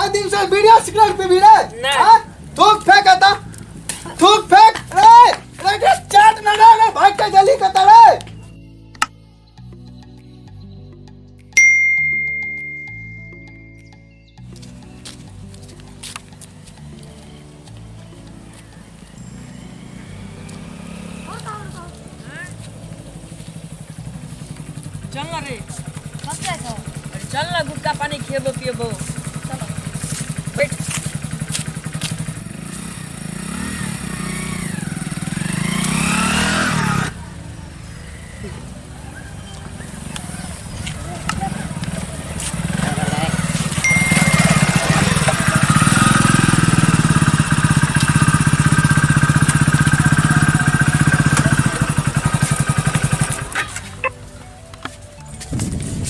आइ दिन से बीड़ी सिगरेट पीबी रे? नहि। हाँ? थूक फेंक आता, थूक फेंक रे रे, रे चाट ना रे रे, भाग के जल्दी कता रे। चल ना रे। कब जाइ छौ? अरे चल ना, गुटका पानी खेबो पिएबो। चलो। बैठ।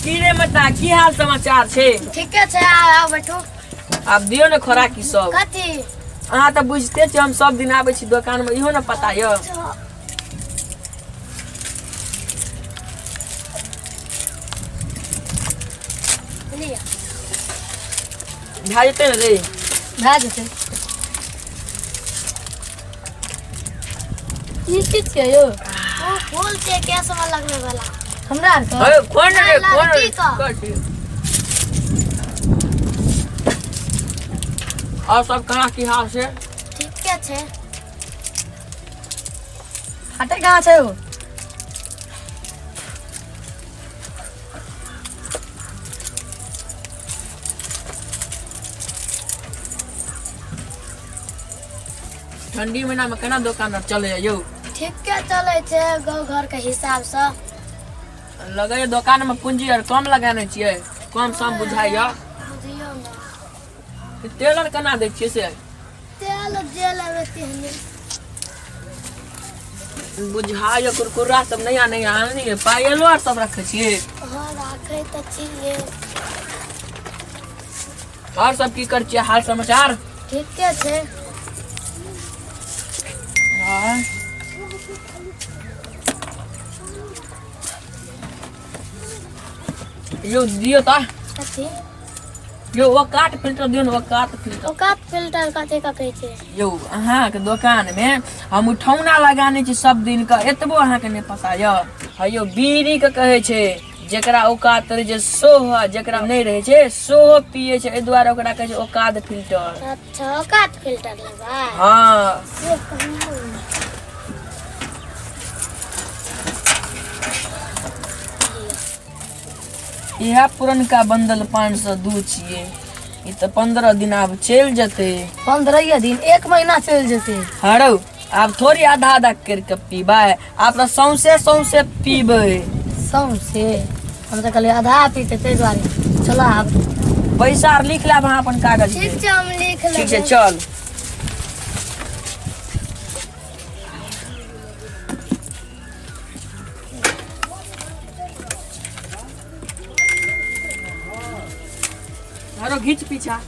की रे मता, की हाल समाचार छै? ठीके छै, आउ आउ, बैठू। आब दियौ ने खोराकी सब। कथी? अहाँ तऽ बुझिते छी, हम सब दिन आबै छी दोकान मे, इहो ने पता यऽ? लिअ। भए जेतै ने रे? भए जेतै। ई की छियै यौ? ओ फूल छै, केश में लगबै वाला। हमरा आरके अरे कोन रे? कोन? लड़की का। कथी? और सब कहाँ, की हाल छै? ठीके छै। हाटे कहाँ छै ओ? ठंडी महीना में केना दोकान आर चले यौ? ठीके चलै छै, गाँव घर के हिसाब से। लगैया दोकान में पूंजी आर कम लगाने छियै, कम सम बुझाइया। बुझियौ ने। तेल आर केना दै छियै से? तेल जे लेबै तेहने। बुझाइया कुरकुरा सब नया नया आनलियै। पायलो आर सब रखै छियै? हाँ, राखै तऽ छियै। और सब की करै छियै, हाल समाचार? ठीके छै। हाँ। यौ, दियौ तऽ। कथी? यौ, ओ काट फिल्टर दियौ ने, ओ काट फिल्टर। ओका फिल्टर कथी का कहै छै? यौ, अहाँके दोकान मे हम उठौना लगाने छी सब दिन के, एतबो अहाँके नहि पता यऽ? हयौ, बीड़ी के कहै छै। जेकरा औकात रहै छै सोहो, आ जेकरा नहि रहै छै सोहो पियै छै। एहि दुआरे ओकरा कहै छै औकात फिल्टर। अच्छा, औकात फिल्टर लेबै? हाँ। से कहू। इएह पुरनका बंडल 502 छियै। ई तऽ 15 दिन आब चलि जेतै। 15 दिन, एक महीना चलि जेतै। हरौ, आब थोड़ी आधा आधा करि कऽ पीबै, आब तऽ सौंसे सौंसे पीबै। सौंसे? हम तऽ कहलियै आधा पीते, ताहि दुआरे। चलो आब। पैसा आर लिख लेब अहाँ अपन कागज पे। ठीक छै, हम लिख लेबै। ठीक छै, चल। आरो घीच पीछा।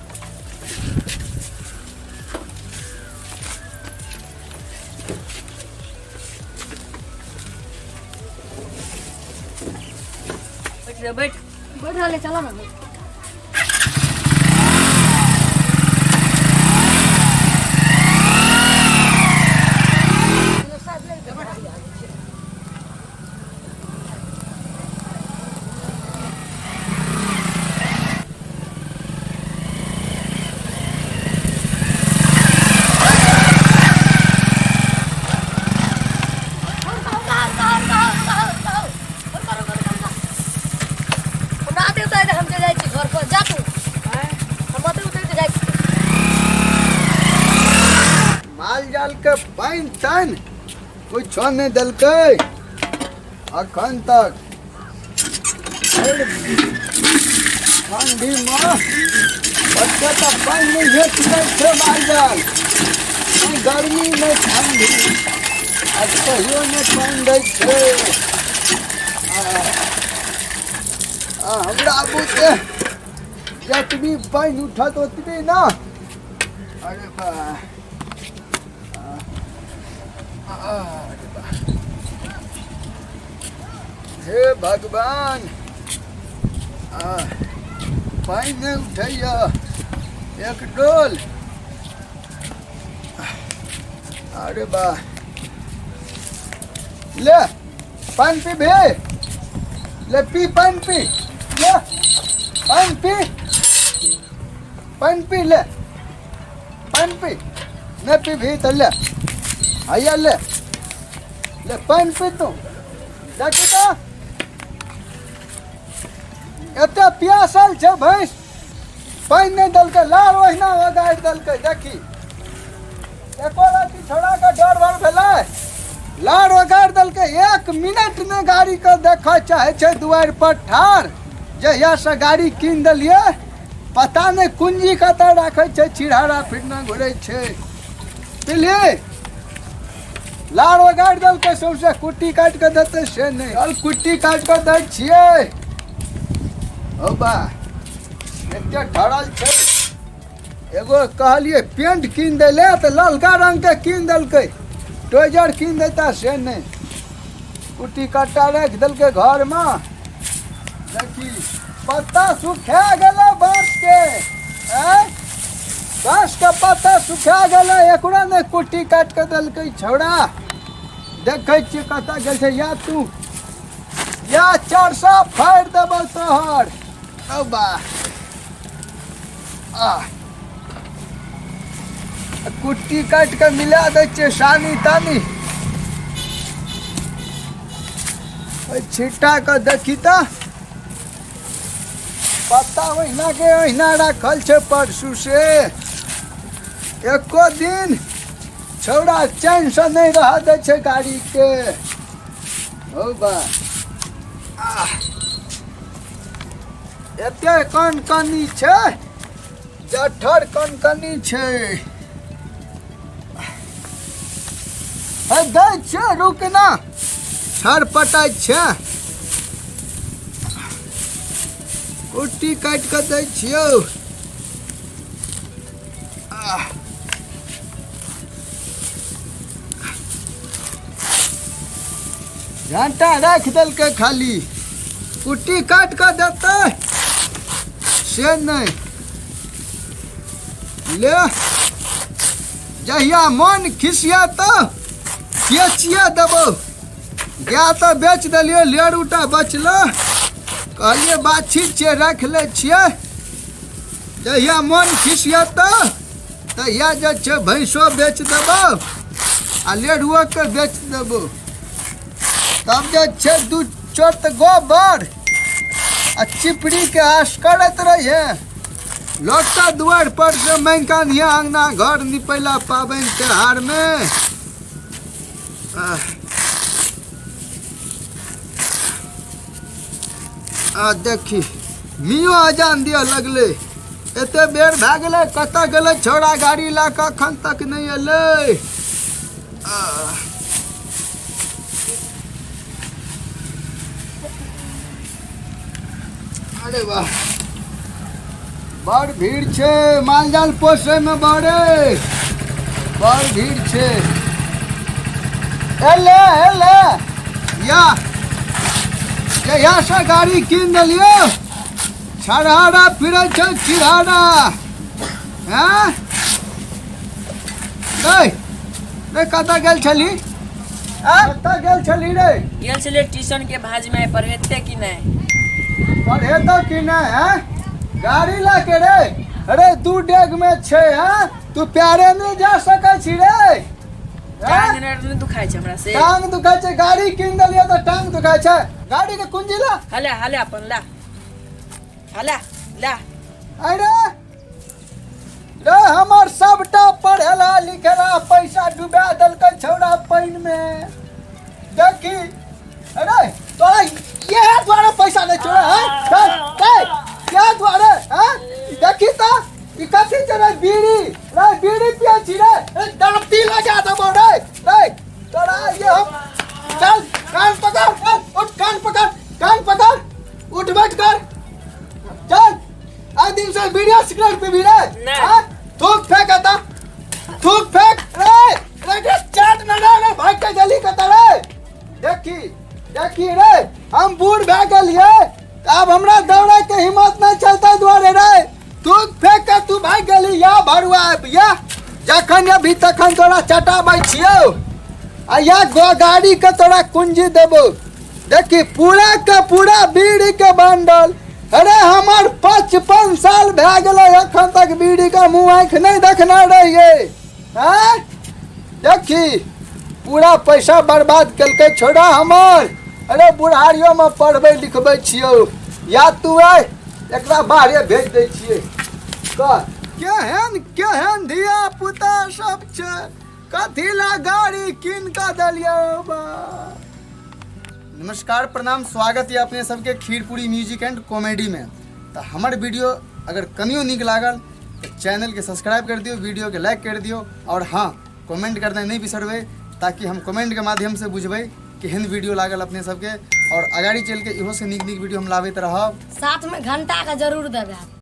बैठ रे, बैठ। बैठ रहले, चलो ना। हमरा आते उतारे, हम चलि जाइ छी घर पर। जा तू, हम आते उतारि के जाइ छी। माल जाल के पानि तानि कुछो नहि देलकै अखन तक। ठंडीमे बच्चा तऽ पानि नहि पीबै छै माल जाल, नहि गर्मी नहि ठंडी, आ कहियो नहि पानि दै छै। आ हमरा बुते जतबी पानि उठत ओतबी ने। अरे बा, अरे बा, हे भगवान, आ पानि नहि उठैया। एक डोल। अरे बा, ले पानि पीबे, ले पी पानि पी, ले पानि पी, पानि पी, ले पानि पी, नहि पीबही तऽ ले हैया ले, ले पानि पी तू। देखी तऽ एते प्यासल छै भैंस, पानि नहि देलकै, लार ओहिना ओगारि देलकै। देखी एको रत्ती छोड़ा के डर भर भेलै, लार ओगारि देलकै। एक मिनट नहि गाड़ी के देखऽ चाहै छै दुआरि पर ठाढ़। जहियासँ गाड़ी कीन देलियै पता नहि कुंजी कतऽ राखै छै, चिड़हारा फिरना घुरै छै। पीली लार ओगारि देलकै सौंसे, कुट्टी काटि कऽ देतै से नहि। चल कुट्टी काटि कऽ दै छियै। हौ बा, एते ढरल छै। एगो कहलियै पेंट कीन दै ले तऽ ललका रंगके कीन देलकै, ट्रोजर कीन देता से नहि। कुट्टी कट्टा राखि देलकै घरमे। देखी पत्ता सुखा गेलै बाँसके, आँय बाँसके पत्ता सुखा गेलै, एकरो नहि कुट्टी काटि कऽ देलकै छौड़ा। देखै छियै कतऽ गेल छै। या तू या चरसा फाड़ि देबौ तोहर। हौ बा, आ कुट्टी काटि कऽ मिला दै छियै सानी तानी ओहि छिट्टा कऽ। देखी तऽ पत्ता ओहिना के ओहिना राखल छै परसू से, एको दिन छौड़ा चैनसँ नहि रहऽ दै छै गाड़ीके। हौ बा, आह, एते कनकनी छै, जठर कनकनी छै। हे दै छियै, रुक ना, छरपटाइ छै। कुट्टी काटि कऽ दै छियौ। आह। घंटा राखि देलकै खाली, कुट्टी काटि कऽ देतै से नहि। ले जहिया मन खिसिया तऽ बेचिए देबौ। गाय तऽ बेच देलियै, लेरूटा बचलो, कहलियै बाछी छियै राखि लै छियै। जहिया मन खिसियतौ तहिया जे छै भैंसो बेच देबौ आ लेरुओके बेच देबौ। तब जे छै दू चोट गोबर आ चिपड़ीके आश करैत रहिए। लोटा दुआरि पर से माँगि कऽ आनिहे अङ्गना घर निपैला पाबनि त्योहारमे। आ देखी मियो अजान दिअ लगलै, एते बेर भए गेलै, कतऽ गेलै छौड़ा गाड़ी लए कऽ, एखन तक नहि एलै। अरे वाह, बड़ भीड़ छै माल जाल पोसै में, बड़े बड़ भीड़ छै। एले एले या जहियासँ गाड़ी कीन देलियौ छड़हारा फिरै छै चिड़हारा। हैं नहीं नहीं, कतऽ गेल छली? कतऽ गेल छली रे? गेल छलियै ट्यूशन के भाँज में, पढ़ेतै कि नहि? पढ़ेतौ कि नहि? हैं गाड़ी लऽ के रे? अरे दू डेग में छै, हैं तू प्यारे नहि जा सकै छी रे? हैं? टांग नहि दुखाइ छै हमरा से। टांग दुखाइ छै? गाड़ी कीन देलियै तऽ टांग दुखाइ छै? गाड़ी के कुंजी ला। हले हले अपन ला, हले ला। अरे रे हमर सबटा पढ़ेला लिखेला पैसा डुबा देलकै छौड़ा पानि मे। देखी अरे तोरा इएह दुआरे पैसा नहि छोड़ा है, चल चल इएह दुआरे हैं। देखी तऽ ई कथी छै रे? बीड़ी रे, बीड़ी पियै छी रे? ए, दाँती लगा देबौ रे। रे तोरा ये हम, चल कान पकड़, चल उठ, कान पकड़, कान पकड़, उठ बैठ कर, चल। आइ दिन से बीड़ी सिगरेट पीबी रे? नहीं। हाँ? थूक फेंक आता, थूक फेंक रे रे रे, चाट न रे रे, भाग के जली कता रे। देखी देखी रे, हम बूढ़ भए गेलियै, आब हमरा दौड़े के हिम्मत नहीं चलता दुआरे रे। थूक फेंक के तू भाग गेली। आबिया जखन अभी तखन तोरा चटाबै छियौ आ या गो गाड़ी के तोरा कुंजी देबो। देखी पूरा के पूरा बीड़ी के बंडल। अरे हमर 55 साल भए गेलै, एखन तक बीड़ी के मुँह आँखि नहि देखने रहियै। आँय देखी पूरा पैसा बर्बाद केलकै छोड़ा हमर। अरे बुढ़ारियोमे पढ़बै लिखबै छियौ या तू आय एकरा बाहरे भेज दै छियै। कह केहन केहन धिया पुता सब छै, कथी ला गाड़ी कीन कऽ देलियै बा। नमस्कार, प्रणाम, स्वागत यऽ अपने सबके खीरपूरी म्यूजिक एंड कॉमेडी में। तो हमर वीडियो अगर कनियो नीक लागल तो चैनल के सब्सक्राइब कर दियो, वीडियो के लाइक कर दियो और हाँ कमेंट करना नहीं बिसरबै, ताकि हम कमेंट के माध्यम से बुझबै केहन वीडियो लागल अपने सबके और अगाड़ी चल के इहो से नीक नीक वीडियो हम लाबैत रहब। साथ में घंटा के जरूर दबायब।